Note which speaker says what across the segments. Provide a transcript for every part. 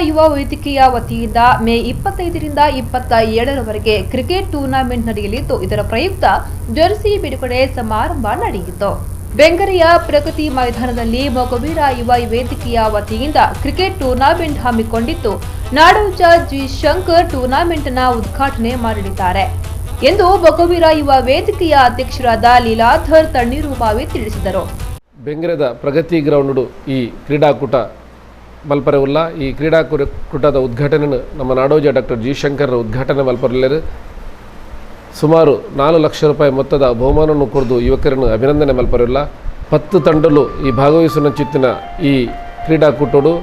Speaker 1: ಯುವ ವೇದಿಕೆಯ ವತಿಯಿಂದ ಮೇ 25ರಿಂದ 27ರವರೆಗೆ ಕ್ರಿಕೆಟ್ ಟೂರ್ನಮೆಂಟ್ ನಡೆಯಲಿದ್ದು, ಇದರ ಪ್ರಯುಕ್ತ ಜೆರ್ಸಿ ಬಿಡುಗಡೆ ಸಮಾರಂಭ ನಡೆಯಿತು. ಬೆಂಗರೆಯ ಪ್ರಗತಿ ಮೈದಾನದಲ್ಲಿ ಮೊಗವೀರ ಯುವ ವೇದಿಕೆಯ ವತಿಯಿಂದ ಕ್ರಿಕೆಟ್ ಟೂರ್ನಮೆಂಟ್ ಹಮ್ಮಿಕೊಂಡಿದ್ದು, ನಾಡೋಜ ಜಿ ಶಂಕರ್ ಟೂರ್ನಮೆಂಟ್ನ ಉದ್ಘಾಟನೆ ಮಾಡಲಿದ್ದಾರೆ ಎಂದು ಮೊಗವೀರ ಯುವ ವೇದಿಕೆಯ ಅಧ್ಯಕ್ಷರಾದ ಲೀಲಾಧರ್ ತಣ್ಣೀರುಬಾವಿ ತಿಳಿಸಿದರು.
Speaker 2: ಬೆಂಗರೆದ ಪ್ರಗತಿ ಗ್ರೌಂಡ್ ಈ ಕ್ರೀಡಾಕೂಟ ಮಲ್ಪರೆ ಉಲ್ಲ. ಈ ಕ್ರೀಡಾಕೂಟದ ಉದ್ಘಾಟನೆಯನ್ನು ನಮ್ಮ ನಾಡೋಜ ಡಾಕ್ಟರ್ ಜಿ ಶಂಕರ್ ಉದ್ಘಾಟನೆ ಮಲ್ಪರಲ್ಲೇರು. ಸುಮಾರು 4 ಲಕ್ಷ ರೂಪಾಯಿ ಮೊತ್ತದ ಬಹುಮಾನವನ್ನು ಕೊರೆದು ಯುವಕರನ್ನು ಅಭಿನಂದನೆ ಮಲ್ಪರಿಲ್ಲ. 10 ತಂಡಲು ಈ ಭಾಗವಹಿಸುವ ಚಿತ್ತಿನ ಈ ಕ್ರೀಡಾಕೂಟಡು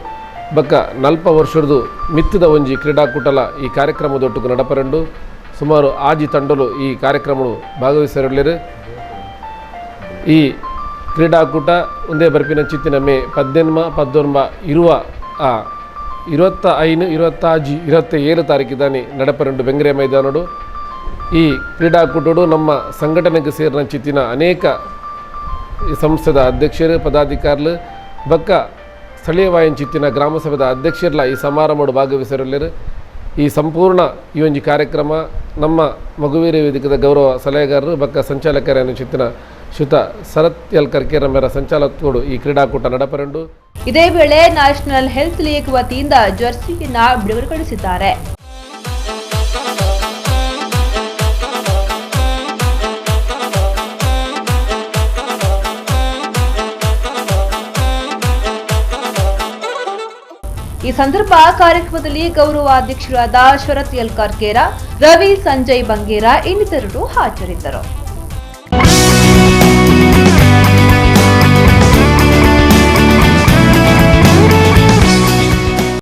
Speaker 2: ಬಕ್ಕ 40 ವರ್ಷದ್ದು ಮಿತ್ತದ ಒಂಜಿ ಕ್ರೀಡಾಕೂಟಲ ಈ ಕಾರ್ಯಕ್ರಮದೊಟ್ಟುಕು ನಡಪರಂಡು. ಸುಮಾರು 6 ತಂಡಲು ಈ ಕಾರ್ಯಕ್ರಮವು ಭಾಗವಹಿಸರಲ್ಲೇರು. ಈ ಕ್ರೀಡಾಕೂಟ ಒಂದೇ ಬರ್ಪಿನ ಚಿತ್ತಿನ ಮೇ 18, 19 ಇರುವ 25, 26, 27 ತಾರೀಕಿದ್ದಾನೆ ನಡಪರಂಡು ಬೆಂಗರೆ ಮೈದಾನಡು. ಈ ಕ್ರೀಡಾಕೂಟಡು ನಮ್ಮ ಸಂಘಟನೆಗೆ ಸೇರಿನ ಚಿತ್ತಿನ ಅನೇಕ ಸಂಸ್ಥೆದ ಅಧ್ಯಕ್ಷರು, ಪದಾಧಿಕಾರಿಗಳು, ಬಕ್ಕ ಸ್ಥಳೀಯವಾಯಿನ ಚಿತ್ತಿನ ಗ್ರಾಮ ಸಭೆದ ಅಧ್ಯಕ್ಷರಲ್ಲ ಈ ಸಮಾರಂಭಡು ಭಾಗವಹಿಸಿರಲಿರು. ಈ ಸಂಪೂರ್ಣ ಈ ಒಂದು ಕಾರ್ಯಕ್ರಮ ನಮ್ಮ ಮಗುವೀರ ವೇದಿಕೆದ ಗೌರವ ಸಲಹೆಗಾರರು ಬಕ್ಕ ಸಂಚಾಲಕರ ಚಿತ್ತಿನ ಶ್ರೀಯುತ ಶರತ್ ಎಲ್ ಕರ್ಕೇರಮ್ಮರ ಸಂಚಾಲಕರು ಈ ಕ್ರೀಡಾಕೂಟ ನಡಪರಂಡು.
Speaker 1: ಇದೇ ವೇಳೆ national health league ವತಿಯಿಂದ ಜರ್ಸಿಯನ್ನು ಬಿಡುಗಡೆಗೊಳಿಸಿದ್ದಾರೆ. ಈ ಸಂದರ್ಭ ಕಾರ್ಯಕ್ರಮದಲ್ಲಿ ಗೌರವ ಅಧ್ಯಕ್ಷರಾದ ಶರತ್ ಎಲ್ ಕರ್ಕೇರ, ರವಿ ಸಂಜಯ್ ಬಂಗೇರ ಇನ್ನಿತರರು ಹಾಜರಿದ್ದರು.